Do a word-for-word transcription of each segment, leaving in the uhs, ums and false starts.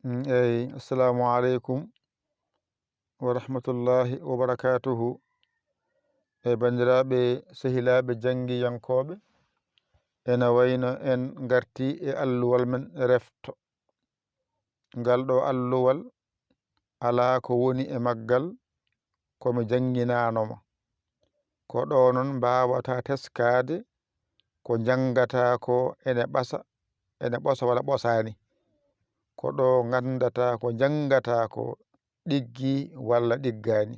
Mm, eyi, assalamu aleykum wa rahmatullahi wa barakatuhu. E banndiraaɓe, sehilaaɓe janngiyankooɓe, ena wayno en ngarti e alluwal men refto. Ngal ɗo alluwal alaa ko woni e maggal ko mi jannginaano ma. Ko ɗo noon mbaawata teskaade ko njanngataa ko ene ɓasa, ene ɓosa walla ɓosaani. Ko ɗo nganndata ko njanngataa ko ɗiggi walla ɗiggaani.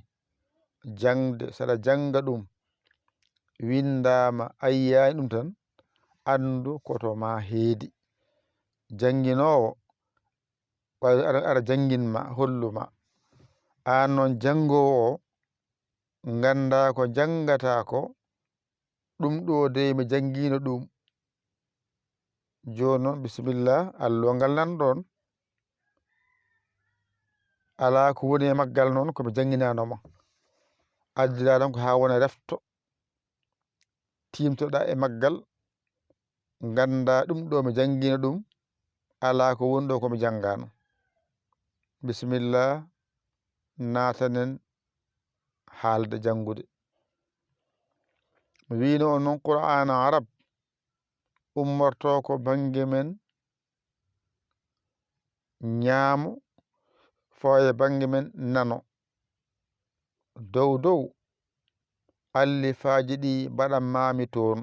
Jaŋde, saɗa jannga ɗum, winndaama, a yiyaani ɗum tan, anndu ko to ma heedi. Jannginoowo, wa-, ara, ara janngin ma, hollu ma. Aan noon janngoowo o, nganndaa ko njanngataa ko, ɗum ɗo dey mi janngiino ɗum. Jooni noon, bisimilla, alluwal ngal nan ɗoon. Alaa ko woni e maggal noon, ko mi jannginaano ma. Addiraa ɗon ko haa wona refto. Tiimtoɗaa e maggal, nganndaa ɗum ɗo mi janngiino ɗum, alaa ko woni ɗo ko mi janngaano. Bisimilla, naatanen haalde janngude. Mi wiino on noon Qur'aana Arab ummorto ko bannge men ñaamo, fooye bannge men nano. Dow dow, allifaaji ɗi mbaɗanmaami toon,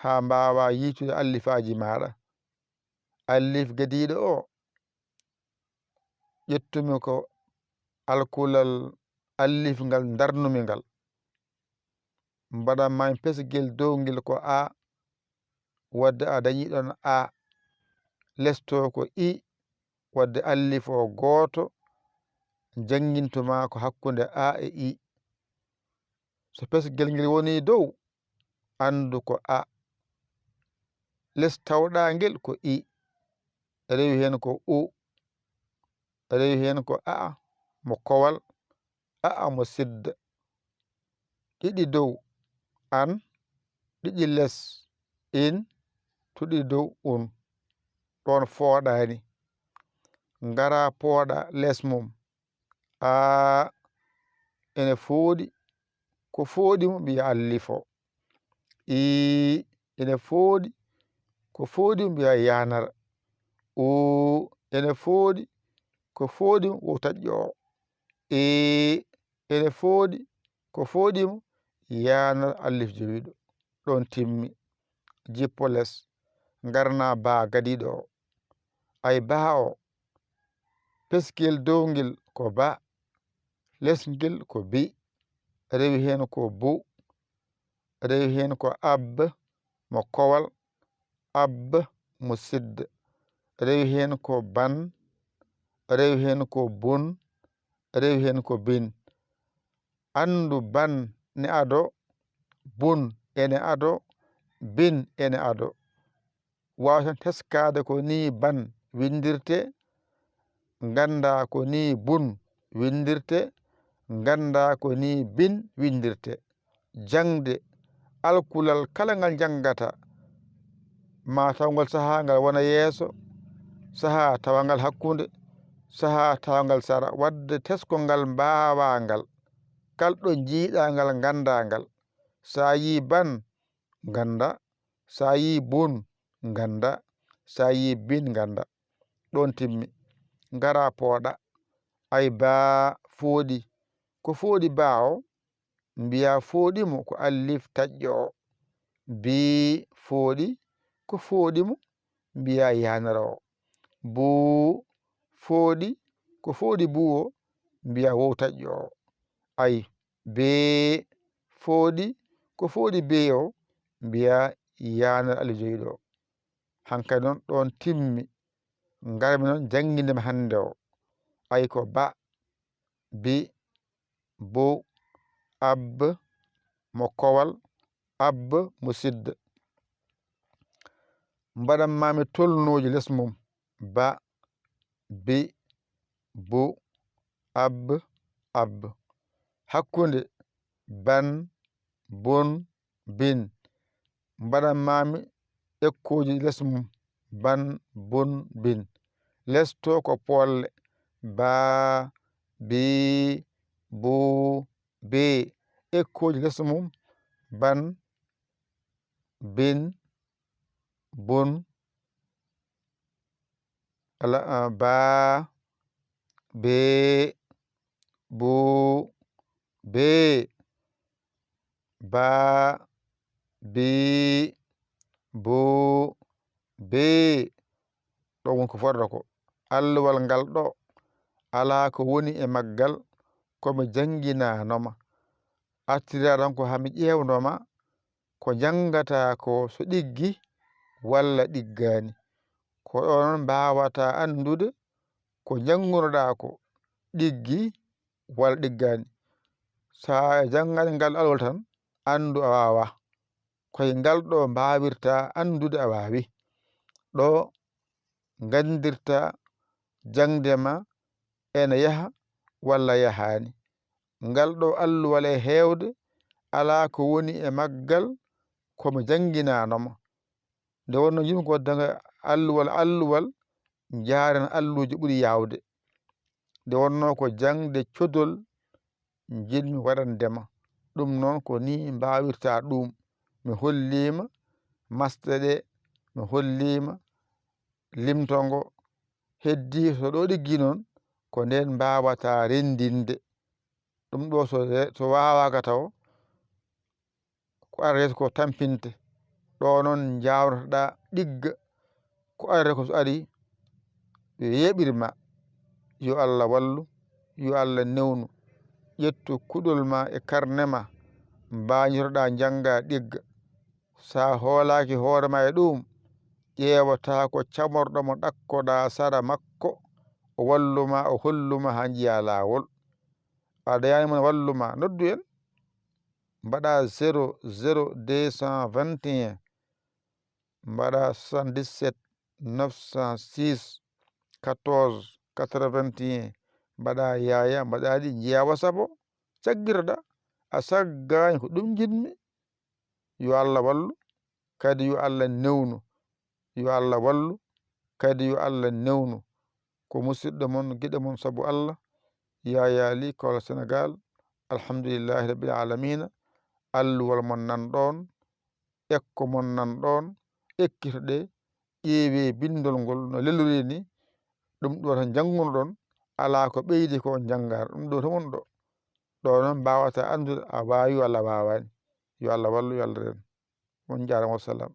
haa mbaawa yiitude allifaaji maaɗa. Allif gadiiɗo o, ƴettumi ko alkulal allif ngal, ndarnumi ngal. Mbaɗanmaami pesgel dow ngel ko A, wadde a dañii ɗoon A. Les to ko I, wadde allif o gooto, janngintu ma ko hakkunde A e I. So pesgel ngel woni dow, anndu ko A. Les tawɗaa ngel ko I. Rewi heen ko U. Rewi heen ko A mo kowal, A mo sidda. Ɗiɗi dow, an, ɗiɗi les, in, tuɗi dow, un. Ɗoon fooɗaani. Ngara pooɗa les mum. A, ene fooɗi. Ko fooɗi mo mbiya allifo. I, ene fooɗi. Ko fooɗi mo mbiya yaanara. U, ene fooɗi. Ko fooɗi mo wo taƴƴo o. E, ene fooɗi. Ko fooɗi mo yaanara allif jowiiɗo. Ɗoon timmi. Jippo les. Ngarna baa gadiiɗo o. Ay baa o. Peskiyel dow ngel ko ba. Les ngel ko bi. Rewi heen ko bu. Rewi heen ko ab mo kowal, ab mo sidda. Rewi heen ko ban. Rewi heen ko bun. Rewi heen ko bin. Anndu ban ne ado, bun ene ado, bin ene ado. Waawa tan teskaade ko nii ban winndirtee, nganndaa ko nii bun winndirtee, nganndaa ko nii bin winndirtee. Jaŋde, alkulal kala ngal njanngataa, ma taw ngal sahaa ngal wona yeeso, sahaa tawa ngal hakkunde, sahaa tawa ngal sara. Waɗde teskoo ngal mbaawaa ngal, kal ɗo njiiɗaa ngal nganndaa ngal. So a yii ban, nganndaa. So a yii bun, nganndaa. So a yii bin, nganndaa. Ɗoon timmi. Ngara pooɗa. Ay baa fooɗi. Ko fooɗi baa o? Mbiya fooɗi mo ko allif taƴƴo o. Bii fooɗi. Ko fooɗi mo? Mbiya yaanara o. Buu fooɗi. Ko fooɗi buu o? Mbiya wow taƴƴo o. Ay, bee fooɗi. Ko fooɗi bee o? Mbiya yaanara allif jowiiɗo o. Hankadi noon ɗoon timmi. Ngarmi noon jannginde mi hannde o. Ay ko ba, bi, bu, ab, mo kowal, ab, mo sidda. Mbaɗan maa mi tolnooji les mum. Ba, bi, bu, ab, ab. Hakkunde ban, bun, bin. Mbaɗan maa mi ekkooji les mum. Ban, bun, bin. Les to ko poolle. Ba, bi, bu, be. Ekkooji les mum. Ban, bin, bun, ala, ah, ba, be, bu, be. Ba, bi, bu, be. Ɗo woni ko fodata ko. Alluwal ngal ɗo, alaa ko woni e maggal, ko mi jannginaano ma. Artiraa tan ko haa mi ƴeewno ma, ko njanngataa ko so ɗiggi walla ɗiggaani. Ko ɗo noon mbaawataa anndude ko njanngunoɗaa ko ɗiggi walla ɗiggaani. So a janngaani ngal alluwal tan, anndu a waawaa. Koye ngal ɗo mbaawirtaa anndude a waawi. Ɗo nganndirtaa jaŋde ma ene yaha walla yahaani. Ngal ɗo alluwal e heewde, alaa ko woni e maggal ko mi jannginaano ma. Nde wonnoo njiɗmi ko waɗde alluwal, alluwal, njaaren alluuje ɓuri yaawde. Nde wonnoo ko jaŋde codol njiɗmi waɗande ma. Ɗum noon ko nii mbaawirtaa ɗum. Mi holliima masɗe ɗe, mi holliima limto ngo. Heddii so ɗo ɗiggi noon, ko ndeen mbaawataa renndinde. Ɗum ɗo so re-, so waawaaka taw, ko arata ko tampinte. Ɗo noon njaawnotoɗaa ɗigga, ko arata ko so ari yo yeeɓir ma. Yo Allah wallu, yo Allah newnu. Ƴettu kuɗol ma e karne ma, mbaañotoɗaa njanngaa ɗigga. So a hoolaaki hoore ma e ɗuum, ƴeewataa ko camorɗo mo ɗakkoɗaa sara makko, o wallu ma, o hollu ma haa njiyaa laawol. A dañaani mo wallu ma, noddu en. Mbaɗa zéro zéro deux cent vingt et un, mbaɗa soixante-dix-sept neuf cent six quatorze quatre-vingt-un, mbaɗa yaaya, mbaɗa ɗi njeewa sappo, caggitoɗa, a saggaani ko ɗum njiɗmi. Yo Allah wallu, kadi yo Allah newnu. Yo Allah wallu, kadi yo Allah newnu. Ko musidɗo mon, giɗo mon sabu Allah, Yaya Ly, Kaolack, Sénégal. Alhamdulillahi Rabbil Alamina. Alluwal mon nan ɗoon, ekko mon nan ɗoon, ekkitoɗe, ƴeewee binndol ngol no lelori ni. Ɗum ɗo tan njanngunoɗon, alaa ko ɓeydi ko njanngaano. Ɗum ɗo tan woni ɗo. Ɗo noon mbaawata anndude a waawi walla a waawaani. Yo Allah wallu, yo Allah reen. On njaaraama, wassalam.